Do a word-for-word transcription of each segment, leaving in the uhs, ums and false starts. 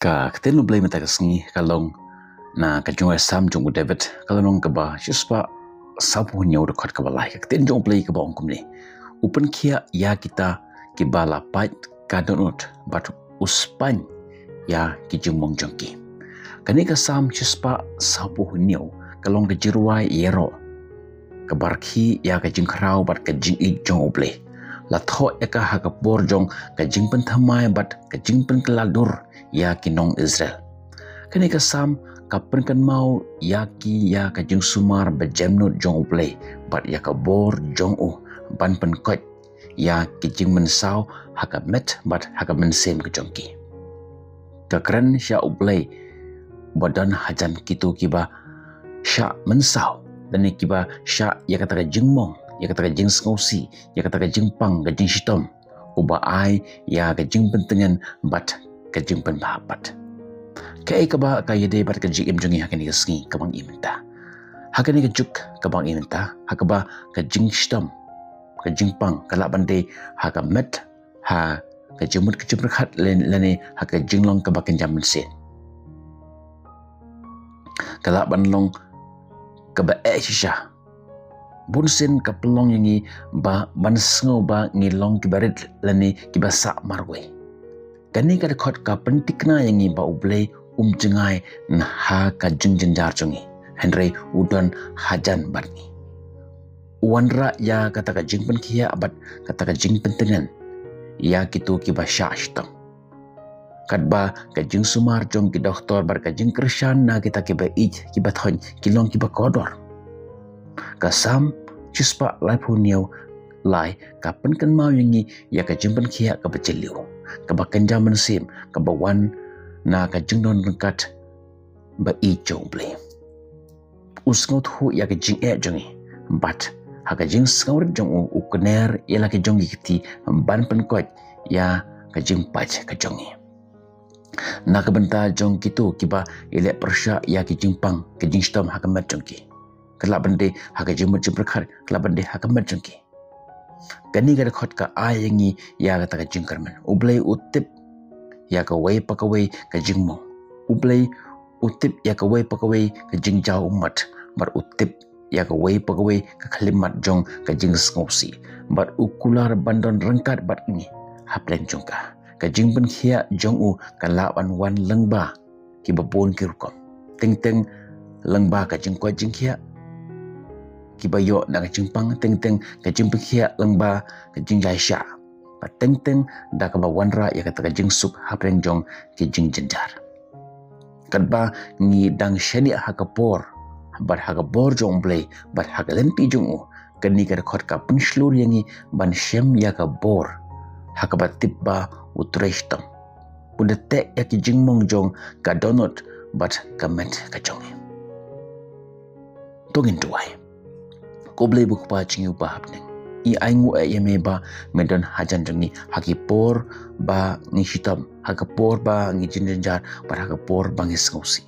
Ka ktien U Blei mynta ka sngi ka long na ka jingwai Salm jong u David, ka long kaba shispah sawphew hynñiew, dkhot kaba lai. Ka ktien jong U Blei kaba ong kumne: U pynkhiah ïa kita kiba la pait ka dohnud, bad u spaiñ ïa ki jingmong jong ki. Kane ka Salm shispah sawphew hynñiew ka long ka jingrwai ïaroh, kaba rakhe ïa ka jingkhraw bad ka jingïeit jong U Blei. La thoh ïa ka ha ka por jong ka jingpynthymmai bad ka jingpynkylla dur ïa ki nong Israel. Kane ka Salm ka pynkynmaw ïa ki ïa ka jingsumar bajemnud jong U Blei, bad ïa ka bor jong u ban pynkoit ïa ki jingmynsaw ha ka met bad ha ka mynsiem ka jong ki. Ka kren sha U Blei ba don hajan kito kiba shah mynsaw, lane kiba shah ïa kata ka jingmong, ïa kata ka jingsngewsih, ïa kata ka jingpang, ka jingshitom, uba ai ïa ka jingpyntngen bad ka jingpynbha pat. Kaei kaba ka ïadei bad ka jingim jong ngi ha kane ka sngi kaba ngi im mynta? Ha kane ka juk kaba ngi im mynta, ha kaba ka jingshitom, ka jingpang ka lah ban dei ha ka met, ha ka jingmut ka jingpyrkhat, lane ha ka jinglong kaba kynja mynsiem. Ka lah ban long kaba eh shisha. Bunsien ka pynlong ïa ngi ba ban sngew ba ngi long kiba rit lane kiba sah marwei. Kane ka dkhot ka pynthikna ïa ngi ba U Blei um jngai na ha ka jingjynjar jong ngi, hynrei u don hajan bad ngi. U wanrah ïa kata ka jingpynkhiah bad kata ka jingpyntngen ïa kito kiba shah shitom. Katba ka jingsumar jong ki doktor bad ka jingkyrshan na kita kiba ïeit, kiba thoiñ, ki long kiba kordor. Ka Salm shispah laiphew hynñiew lai ka pynkynmaw ïa ngi ïa ka jingpynkhiah kaba jylliew, kaba kynja mynsiem, kaba wan na ka jingdon ryngkat ba ïeit jong U Blei. U sngewthuh ïa ka jingeh jong ngi, bad ha ka jingsngewrit jong u, u kner ïa la ki jong ki kti ban pynkoit ïa ka jingpait ka jong ngi. Na ka bynta jong kito kiba ïaleh pyrshah ïa ki jingpang, ki jingshitom ha ka met jong ki, ka lah ban dei ha ka jingmut jingpyrkhat, ka lah ban dei ha ka met jong ki. Kane ka dkhot ka ai ïa ngi ïa kata ka jingkyrmen. U Blei u tip ïa kawei pa kawei ka jingmong. U Blei u tip ïa kawei pa kawei ka jingjaw ummat, bad u tip ïa kawei pa kawei ka khyllipmat jong ka jingsngewsih, bad u kular ban don ryngkat bad ngi hapdeng jong ka. Ka jingpynkhiah jong u ka lah ban wan lyngba kiba bun ki rukom. Teng teng lyngba ka jingkoit jingkhiah kiba ïoh na ka jingpang, teng teng ka jingpynkhiah lyngba ka jingïaishah, bad teng teng da kaba wanrah ïa kata ka jingsuk hapdeng jong ki jingjynjar. Katba ngi dang shaniah ha ka por, bad ha ka bor jong U Blei, bad ha ka lynti jong u, kane ka dkhot ka pynshlur ïa ngi ban shem ïa ka bor ha kaba tip ba u trei shitom. U da teh ïa ki jingmong jong ka dohnud bad ka met ka jong ngi. To ngin duwai. Ko Blei ba U Kpa jong ngi uba ha bneng, ngi ainguh eh ïa me ba me don hajan jong ngi ha ki por ba ngi shitom, ha ka por ba ngi jingjynjar, bad ha ka por ba ngi sngewsih.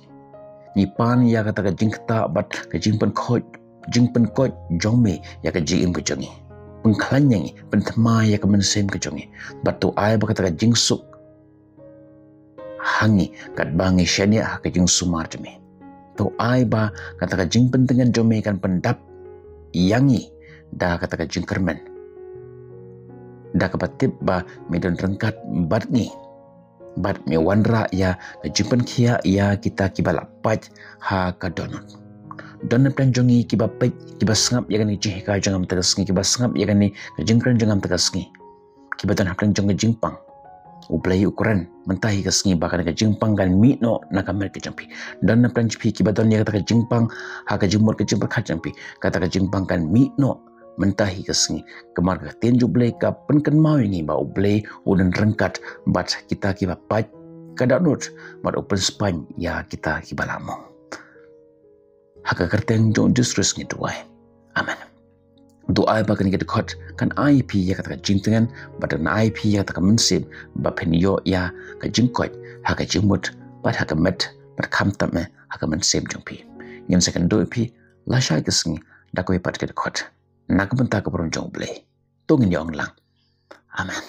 Ngi pan ïa kata ka jingktah bad ka jingpynkhoit, jingpynkhoit jong me ïa ka jingim ka jong ngi. Pynkhlaiñ ïa ngi, pynthymmai ïa ka mynsiem ka jong ngi, bad to ai ba kata ka jingsuk ha ngi katba ngi shaniah ha ka jingsumar jong me. To ai ba kata ka jingpyntngen jong me kan pyndap ïa ngi da kata ka jingkyrmen, da kaba tip ba me don ryngkat bad ngi, bad me wanrah ïa ka jingpynkhiah ïa kita kiba la pait ha ka dohnud. Don napdeng jong ngi kiba peit, kiba sngap ïa kane ka jinghikai jong nga mynta ka sngi, kiba sngap ïa kane ka jingkren jong nga mynta ka sngi, kiba don hapdeng jong ka jingpang. U Blei u kren mynta hi ka sngi ba kane ka jingpang kan mih noh na ka met ka jong phi. Don napdeng jong phi kiba don ïa kata ka jingpang ha ka jingmut ka jingpyrkhat jong phi, kata ka jingpang kan mih noh mynta hi ka sngi. Namar ka ktien jong U Blei ka pynkynmaw ïa ngi ba U Blei u don ryngkat bad kita kiba pait ka dohnud, bad u pynspaiñ ïa kita kiba la mong. Ha ka kyrteng jong U Jisu Khrist ngi duwai. Amen. To ai ba kane ka dkhot kan ai ïa phi ïa kata ka jingtngen, bad kan ai ïa phi ïa kata ka mynsiem ba phin ïoh ïa ka jingkoit ha ka jingmut, bad ha ka met, bad khamtam eh ha ka mynsiem jong phi. Ngin sa ïakynduh ïa phi lashai ka sngi da kawei pat ka dkhot, na ka bynta ka burom jong U Blei. To ngin ïa ong lang. Amen.